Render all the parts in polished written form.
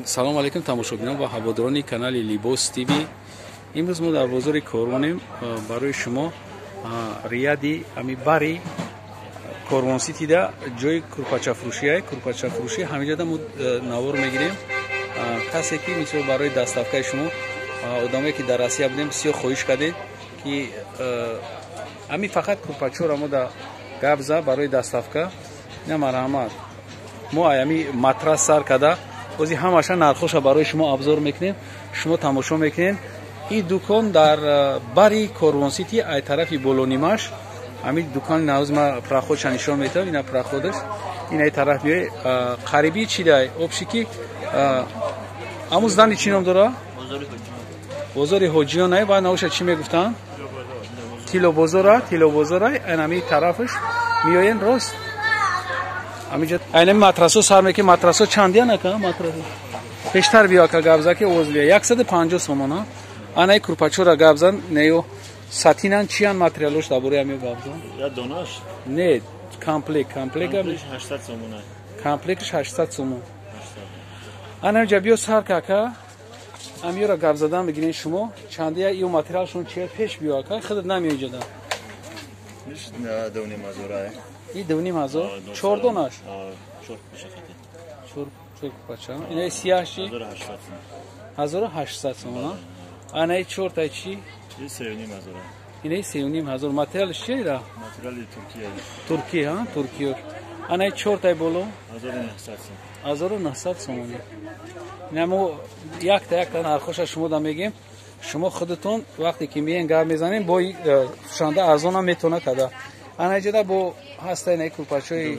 Салом алейкум, тамошобинон ва ҳаводорони канали Либос ТВ. Имрӯз мо дар бозори Корвонем. Барои шумо ряди ами бари Корвон Ситида ҷои курпачафурӯшия, курпачафурӯшӣ ҳамиҷода мо навор мегирем. Касе ки мисол барои доставкаи шумо, одамое ки дар Россия будем, бисёр хоҳиш кардед, ки ами фақат курпачоро мо да гап за барои доставка. Ина марҳамат, мо ами матрас сар карда ози ҳамаша нархоша барои шумо обзор мекунем, шумо тамошо мекунед. Ин дукон дар бари Корвон Сити, ай тарафи болонимаш ҳамин дукони навоз ма проходша нишон метавам. Ина проходаш, ин ай тараф меои, қариби чи дай обши ки аму здани чӣ ном дора? Бозори Ҳоҷиён. Ай ва навоша чӣ мегуфтанд? Тилобозора, тилобозора. Айн тарафаш меоен рост, ҳамиҷа айнами матрасо сар меки. Матрасо чандиян, ака? Матрасо пештар биё, ака, гап за, ки овоз бия. 150 сомон. Анаи курпачора гап зан. Неё сатинан, чиян материалош, дар бораи ҳамиё гап зан. Я донаш? Не, комплект, комплект. 800 сомон. Комплектш 800 сомон. Анаҷа биё сар ка, ака, ҳамиёра гап задан бигирен. Шумо чандия ё материалшон чия? Пеш биё, ака, худат намеои ҷода. 2,5 ҳазора. И 2,5 ҳазор, чор донаш, чор курпача. Инаи сияҳ чи? 1800 сомон. Анаи чортай чи? Инаи 3,5 ҳазор. Материалш чи ира? Туркия, туркиёш. Анаи чортай боло? 1900 сомон. Ина мо якта якта нархоша шумо да мегем. Шумо худатон вақте ки миен, гап мезанем, бо фурӯшанда арзонам метавона када. Анаҷода бо ҳаста инаи курпачои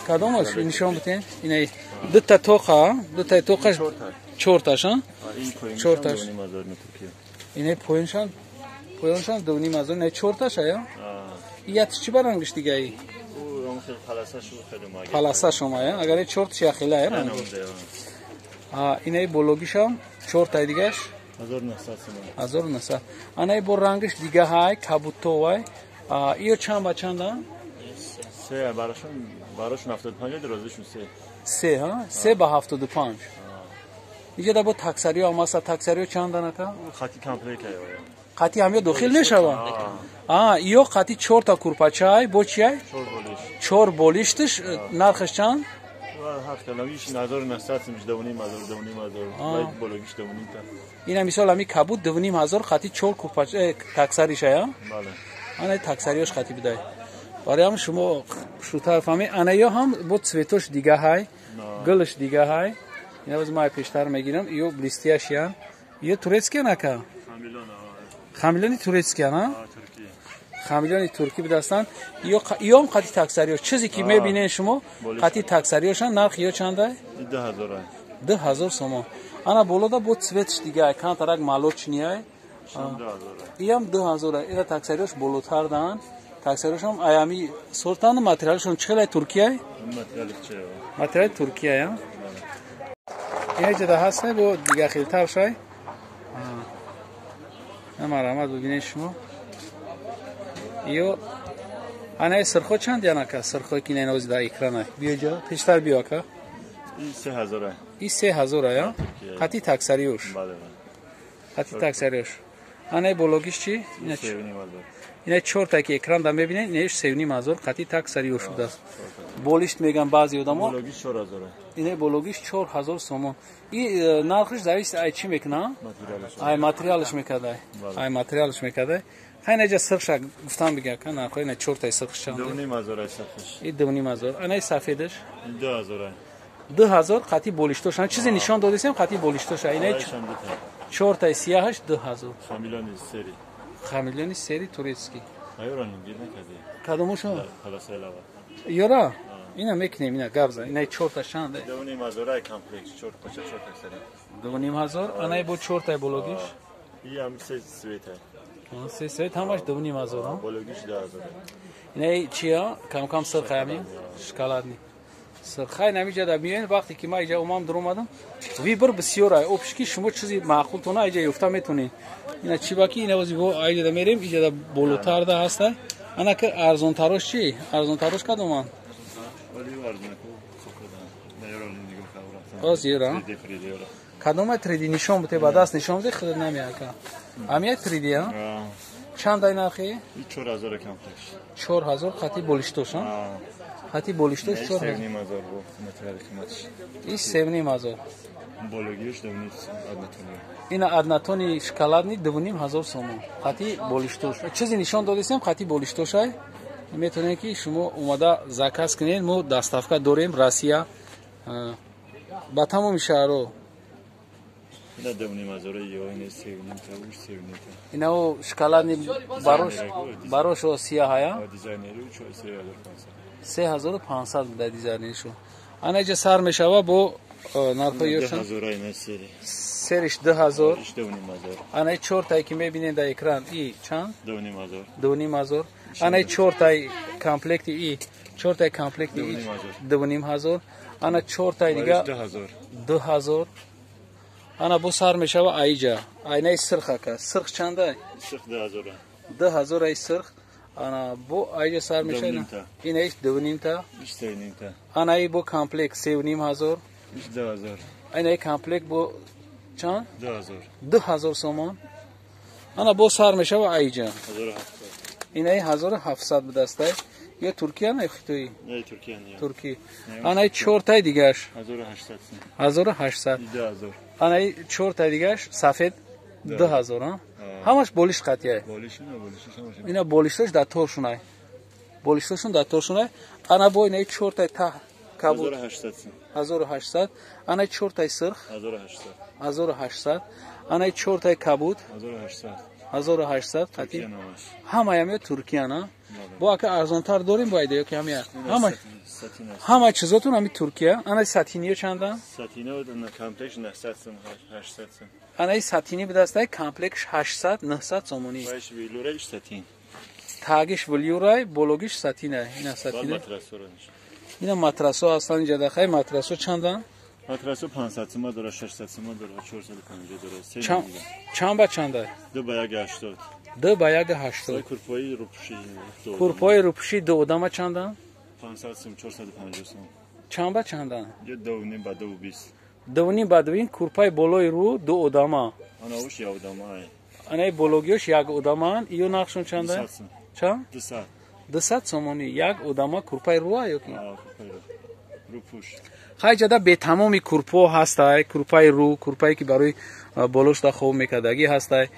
кадомаш нишон битен? Инаи дута тоқа, дутаи тоқаш, чорташ, чорташ. Инаи поёншан, поёншан 2,5 ҳазор. Инаи чорташ ая. Ятш чи барангиш дигаи? Паласа шомая. Агар чорташ яхела ая ранг. Инаи бологишам чортай дигаш 1900. Анаи бо рангиш дига ҳай, кабутовай. Иё чанд ба чанда? Се барошон 75, дарозишон се. Се, ҳа, 3 ба 75. Иҷода бо таксариё ҳам аста. Таксариё чандан, ака? Хати комплект. Қати ҳамё дохил мешаванд. Иё қати чорта курпачай бо чиай, чор болиштиш. Нархаш чанд? Ина мисол ҳами кабуд 2,5 ҳазор, қати чор курпач, таксаришая. Ана таксариёш қати бидай. Барои ҳам шумо шутар фаҳмед. Ана ё ҳам бо цветош дига ҳай, гулш дига ҳай. Ина боз ман пештар мегирам. Ё блестящиян, ё турецкиян, ака? Хамилони турецкиян, хамилони туркӣ бидастанд. Ём қати таксариёш, чизе ки мебинен шумо, қати таксариёшан. Нархи ё чандай? 2000 сомон. Ана болода бо цветш дига, камтарак молочныйай. Иам 2000. Ира таксариёш болотар даанд. Таксариёшам аями сортанд. Материалшон чӣ хелай? Туркияй, материали туркияя. Инаҷода ҳастай бо дига хелтар шай. Марҳамат, бибинед шумо. Ё анаи сирхо чанд янака? Сирхое ки нанози дар экрана. Биё ҷо, пештар биё, ака. И 3000 ая, қати таксариёш, қати таксариёш. Анаи бологиш чи? Ина чорта ки экран да мебинед, инаиш 3,5 ҳазор, қати таксариёш будааст. Болишт меган баъзе одамо. Инаи бологиш 4000 сомон. И нархиш зависит ай чӣ мекуна? Ай материалш мекардай, ай материалш мекардай. Хай, наҷа сирхша гуфтам, бига, ка, нархо. Ина чортай сирхш чанд? И 2,5 ҳазор. Анаи сафедаш 2000, қати болиштош. Чизе нишон додисем, қати болиштоша. Инаи чортай сияҳаш 2000. Хамилони сери турецкий. Кадомошо? Ёра ина мекунем, ина гап зан. Инаи чорта чанд? 2,5 ҳазор. Анаи бо чортай бологиш? Се цвет, ҳамаш 2,5 ҳазор. Инаи чия? Камкам сирхаями шоколадный сирхай. Намиҷада миёен. Вақте ки ман иҷа омам, дуромадам, выбор бисёр ай. Общки шумо чизи маъқултона иҷа ёфта метонед. Ина чи баки, ина ози бо аиҷада мерем, иҷада болотарда ҳаста. Ана ки арзонтарош чи? Арзонтарош кадоманд? Ҳозир, а? Кадомай 3D нишон бите, ба даст нишон бите, худат намеака. Амия 3D, а? Чанд ай нархи? 4000 комплект. 4000 қати болиштош, а? Қати болиштош 4000. 3500 бо материали қиматиш. И 3500. Бологиаш 2,5 однотонный. Ина однотонный шоколадный 2500 сомон. Қати болиштош. Чизи нишон додистем, қати болиштошай. Метавонед ки шумо омада заказ кунед, мо доставка дорем Россия ба тамоми шаҳрҳо. Ина 2500 ё ина 3,5 уш 3,5. Инао шоколадный барош барошо сияҳая? Дизайнери 3500. 3500 буда дизайнеришу. Ана иҷа сар мешава бо нархҳои ёшон. 2000 ина сери. Сериш 2000. 2500. Ана чортае ки мебинед дар экран и чанд? 2500. 2500. Ана чортай комплекти и чортай комплекти и 2500. Ана чортай дига 2000. Ана бо сар мешава аиҷа. Айнаи сирх ака. Сирх чандай? Сирх 2000. 2000 ай сирх. Ана бо аиҷа сар мешава. Ина иш 2,5. 3,5. Ана и бо комплект 3,5. 2000. Ина и комплект бо чанд? 2000. 2000 сомон. Ана бо сар мешава аиҷа. 1700. Ина и 1700 будастай. Ё Туркия не Хитои? Не Туркия не. Турки. Ана и чортай дигаш. 1800. 1800. 2000. Ана и чортай дигаш сафед 2000, а? Ҳамаш болиш қатияй. Болиш ина болиш ҳамаш. Ина болиштош дар торшунай. Болиштошун дар торшунай. Ана бо ина и чортай та кабуд 1800. 1800. Ана и чортай сирх 1800. 1800. Ана и чортай кабуд 1800. 1800 қати. Ҳамаям ё Туркия, на? Бо ака арзонтар дорем бо айда ё ки ҳамая? Ҳама ҳама чизотун ҳами Туркия. Ана сатиниё чандан? Сатиниё на комплект 900 сом, 800 сом. Ана сатини бидастай комплект 800 900 сомонӣ. Вайш велюрай сатин. Тагиш велюрай, бологиш сатина. Ина сатина. Ина матрасо ҳастан инҷа дахай матрасо чандан? Матрасо 500 сом дора, 600 сом дора, 450 дора. Чанд ба чанда? 2 ба 1.80. 2 ба 1.80. Курпои рӯпӯшӣ. Курпои рӯпӯшӣ ду одама чандан? 500 сом, 450 сом. Чанд ба чандан? 2.5 ба 2.20. 2.5 ба 2 курпаи болои рӯ ду одама. Ана уш як одама. Анаи бологиёш як одамаан. Ё нархшон чанда? Чанд? 200. 200 сомонӣ як одама курпаи рӯа ё ки? Курпаи рӯ. Рӯпӯш. Хайҷада бетамоми курпо ҳастай, курпаи рӯ, курпае ки барои болошта хоб мекардагӣ ҳастай,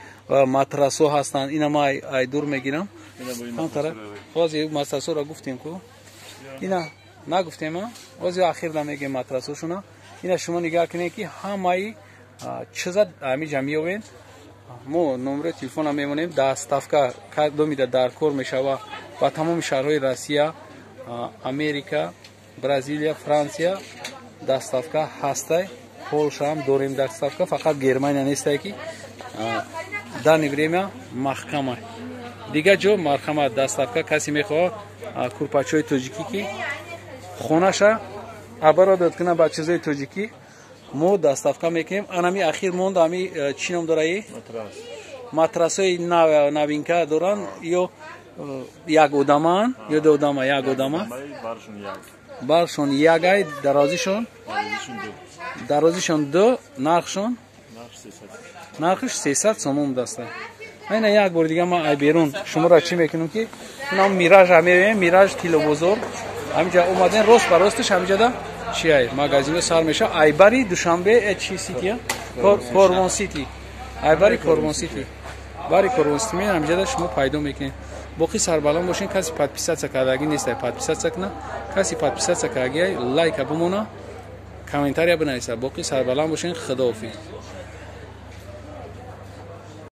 матрасо ҳастанд. Ина ма ай дур мегирам. Ҳозир матрасоро гуфтем ку? Ина нагуфтем, а? Ҳозир ахирда мегем матрасошуна. Ина шумо нигаҳ кунед ки ҳамаи чиза ҳамиҷа меёвед. Мо номерои телефона мемонем, доставка кадомида дар кор мешава ба тамоми шаҳрҳои Россия, Америка, Бразилия, Франсия доставка ҳастай. Полша ҳам дорем доставка, фақат Германия нестай ки данный время маҳкама. Дигар ҷо марҳамат доставка касе мехоҳад курпачҳои тоҷикӣ ки хонаша абародат кунад ба чизои тоҷикӣ, мо доставка мекунем. Анами ахир монд ами чӣ ном дораи? Матрасҳои новинка доранд, ё як одамаан ё ду одама, як одама. Баршон ягай, дарозишон ду, нархшон нархш 300 сомон даста. Айна як бор дига ман ай берун шуморо чӣ мекунам ки инам Мираж меоем, Мираж тилобозор. Ҳаминҷа омаден рост ба росташ ҳаминҷада чи ай магазино сар меша. Айбари Душанбе чи сити? Корвон сити. Айбари Корвон сити. Бари Корвон сити мен ҳаминҷада шумо пайдо мекунед. Боқӣ сарбаланд бошен. Каси подписаться кардагӣ нестай, подписаться куна. Каси подписаться кардагӣ лайка бимона, комментария бинависа. Боқӣ сарбаланд бошен. Худоҳофиз.